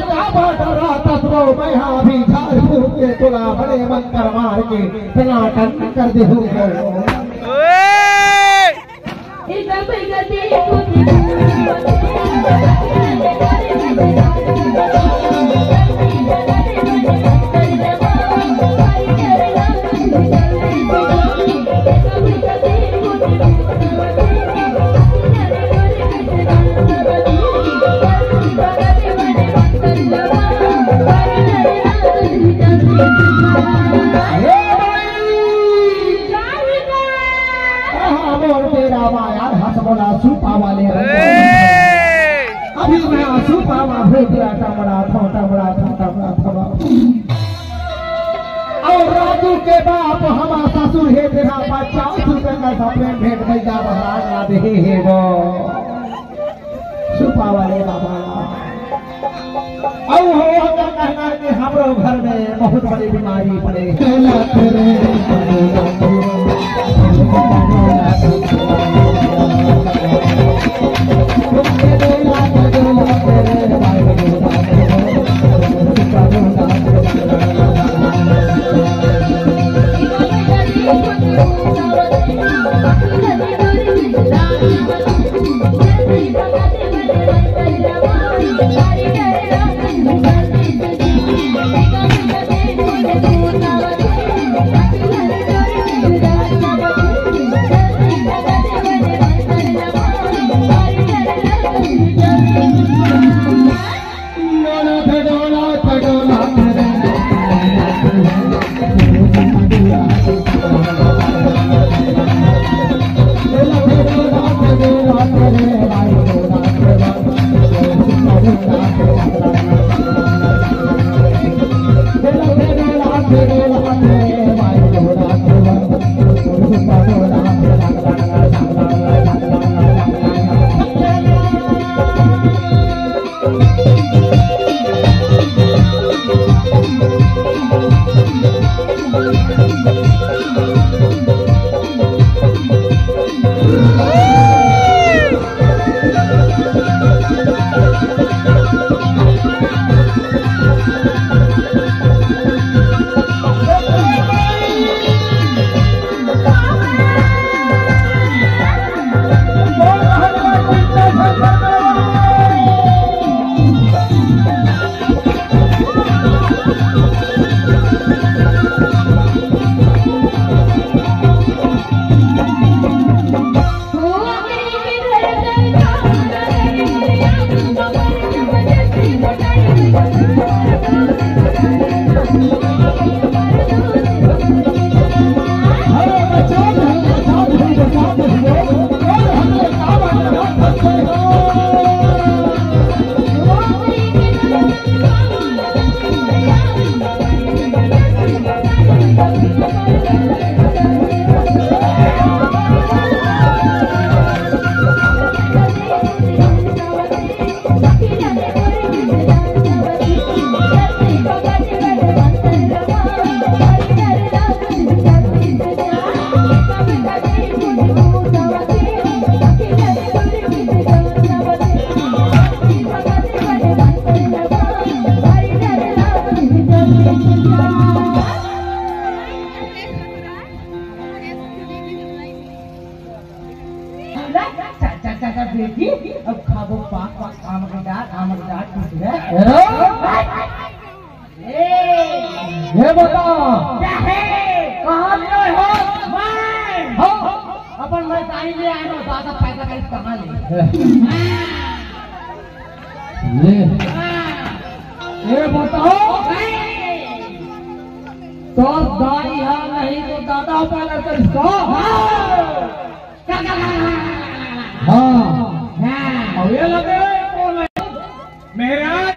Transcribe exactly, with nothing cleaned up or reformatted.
का बात रहा तत्व मैं हाँ भी झाड़ फूक के तोला बड़े मंत्र मार के टनाटन कर दे हूँ। ए भाई! कहाँ मोर बेरा माया हंस बोला सूपा वाले रंग। ए! अभी मैं सूपा मा भूतिया टमड़ा थो, टमड़ा थो, टमड़ा थो। अउ राजू के बाप हमार ससुर हे, तेरा पचास रुपए का सपने भेंट भैया बहरा ना दे हे वो। सुपा वाले बाबा। अउ हो, हो, का कहना कि हमरो घर में बहुत बड़ी बीमारी पड़े। चल, चल, चल, चल, बेटी, अब खाबो पाक, पाक, आम के डार, आम के डार टूट गए। हेलो? ए! ये बता। क्या है? कहाँ से आए हो? मैं। हाँ। अपन मैं ताई ले आए हो, दादा पैदा करी कमा ले। ले। ये बताओ। तो दाई हा नहीं तो दादा पैदा करी तो? हाँ।